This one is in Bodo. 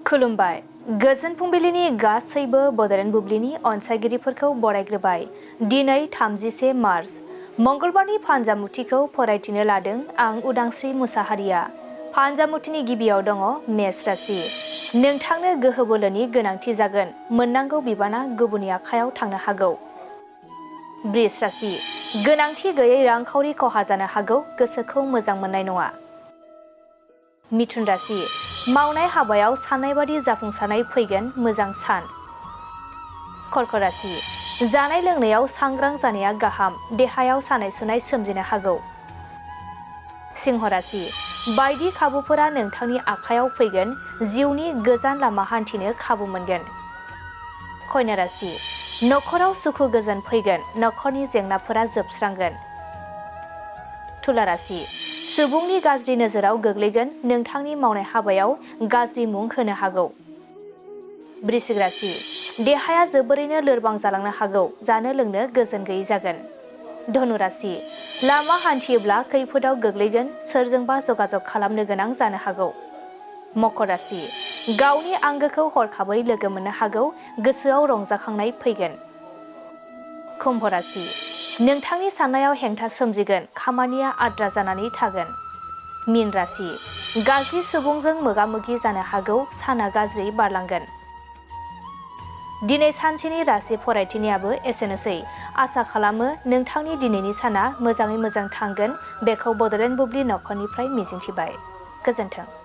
खुलुमबाय। गोजोन फुंबिलिनि गासैबो बड'लेण्ड बुब्लिनि अनसायगिरिफोरखौ बरायग्रोबाय। दिनै 31 मार्च मंगलबारनि फान्जामुथिखौ फरायथिनो लादों आं उदांस्रि मुसाहारिया। फान्जामुथिनि गिबियाव दङ मेष राशि। नोंथांनो गोहो बोलोनि गोनांथि जागोन। मोननांगौ बिबाना गुबुननि आखायाव थांनो हागौ। बृष राशि। गोनांथि गैयै रांखावरि खहा जानो हागौ। गोसोखौ मोजां मोननाय नङा। मिथुन राशि। मावनाय हाबायाव साननाय बादि जाफुंसारनाय फैगोन। मोजां सान। कर्क राशि। जानाय लोंनायाव सांग्रां जानाया गाहाम। देहायाव सानाय सुनाय सोमजिनो हागौ। सिंह राशि। बायदि खाबुफोरा नोंथांनि आखायाव फैगोन। जिउनि गोजान लामा हान्थिनो खाबु मोनगोन। कन्या राशि। नखराव सुखु गोजोन फैगोन। नखरनि जेंनाफोरा जोबस्रांगोन। तुला राशि। सुबुंनि गाज्रि नोजोराव गोग्लैगोन। नोंथांनि मावनाय हाबायाव गाज्रि मुं होनो हागौ। वृश्चिक राशि। देहाया जोबोरैनो लोरबां जालांनो हागौ। जानो लोंनो गोजोन गैयै जागोन। धनु राशि। लामा हान्थियोब्ला खैफोदाव गोग्लैगोन। सोरजोंबा जगाजग खालामनो गोनां जानो हागौ। मकर राशि। गावनि आंगोखौ हरखाबै लोगो मोननो हागौ। गोसोआव रंजाखांनाय फैगोन। कुम्भ राशि। नोंथांनि साननायाव हेंथा सोमजिगोन। खामानिया आद्रा जानानै थागोन। मीन राशि। गाज्रि सुबुंजों मोगा मोगि जानो हागौ। साना गाज्रि बारलांगोन। दिनै सानसेनि राशि फरायथिनायाबो एसेनोसै। आसा खालामो नोंथांनि दिनैनि साना मोजाङै मोजां थांगोन। बेखौ बड'लेण्ड बुब्लि नखरनिफ्राय मिजिंथिबाय। गोजोन्थों।